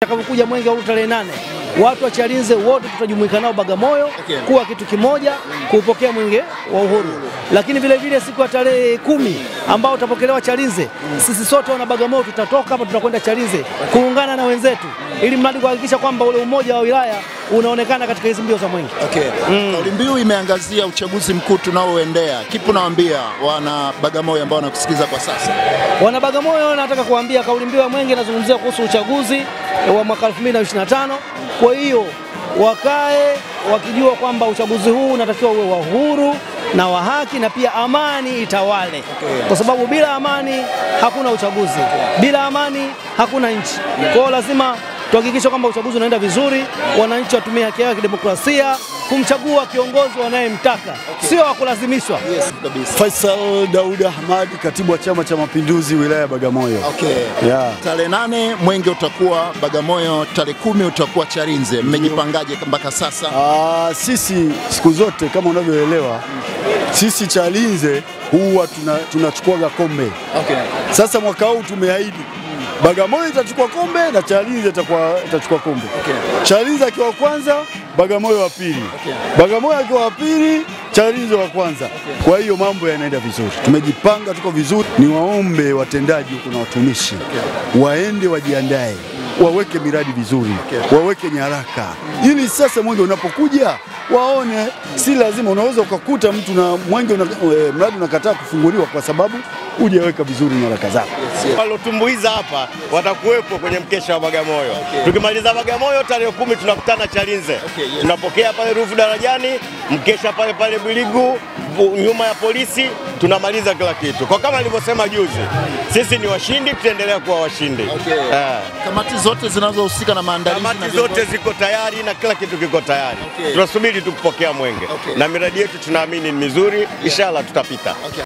Utakapokuja mwenge wa uhuru tarehe 8, watu wa Chalinze wote tutajumuika nao Bagamoyo kuwa kitu kimoja kuupokea mwenge wa uhuru. Lakini vile vile siku ya tarehe 10 ambao utapokelewa Chalinze, sisi sote wana Bagamoyo tutatoka hapa tutakwenda Chalinze kuungana na wenzetu ili mradi kuhakikisha kwamba ule umoja wa wilaya unaonekana katika hizi mbio za mwenge. Kauli mbiu imeangazia uchaguzi mkuu tunaoendea. Kipi unawaambia wana Bagamoyo ambao wanakusikiza kwa sasa? Wana Bagamoyo nataka kuambia kauli mbiu ya mwenge inazungumzia kuhusu uchaguzi wa mwaka 2025. Kwa hiyo wakae wakijua kwamba uchaguzi huu unatakiwa uwe wa huru na wa haki na pia amani itawale. Kwa sababu bila amani hakuna uchaguzi. Bila amani hakuna nchi. Kwa hiyo lazima tuhakikishe kwamba uchaguzi unaenda vizuri, wananchi watumie haki yao ya kidemokrasia kumchagua kiongozi wanayemtaka, sio wa kulazimishwa. Yes, kabisa. Faisal Daud Ahmad, katibu wa Chama cha Mapinduzi wilaya ya Bagamoyo. Tarehe 8 mwenge utakuwa Bagamoyo, tarehe 10 utakuwa Chalinze. Mmejipangaje mpaka sasa? Sisi siku zote kama unavyoelewa, sisi Chalinze huwa tunachukua kombe. Sasa mwaka huu tumeahidi Bagamoyo itachukua kombe na Chalinze itachukua kombe. Chalinze akiwa kwanza, Bagamoyo wa pili. Bagamoyo akiwa wa pili, Chalinze wa kwanza. Kwa hiyo mambo yanaenda vizuri. Tumejipanga, tuko vizuri. Niwaombe watendaji huko na watumishi waende wajiandae, waweke miradi vizuri, waweke nyaraka ili sasa mwenge unapokuja waone. Si lazima, unaweza ukakuta mtu na mwenge mradi unakataa kufunguliwa kwa sababu hujaweka vizuri nyaraka zako. Walotumbuiza hapa watakuwepo kwenye mkesha wa Bagamoyo. Tukimaliza Bagamoyo tarehe 10 tunakutana Chalinze. Tunapokea pale Ruvu Darajani, mkesha pale pale Biligu, nyuma ya polisi, tunamaliza kila kitu. Kwa kama nilivyosema juzi, sisi ni washindi, tutaendelea kuwa washindi. Kamati zote zinazohusika na maandalizi, kamati zote ziko tayari na kila kitu kiko tayari. Tunasubiri tu kupokea mwenge. Na miradi yetu tunaamini ni mizuri, inshallah tutapita.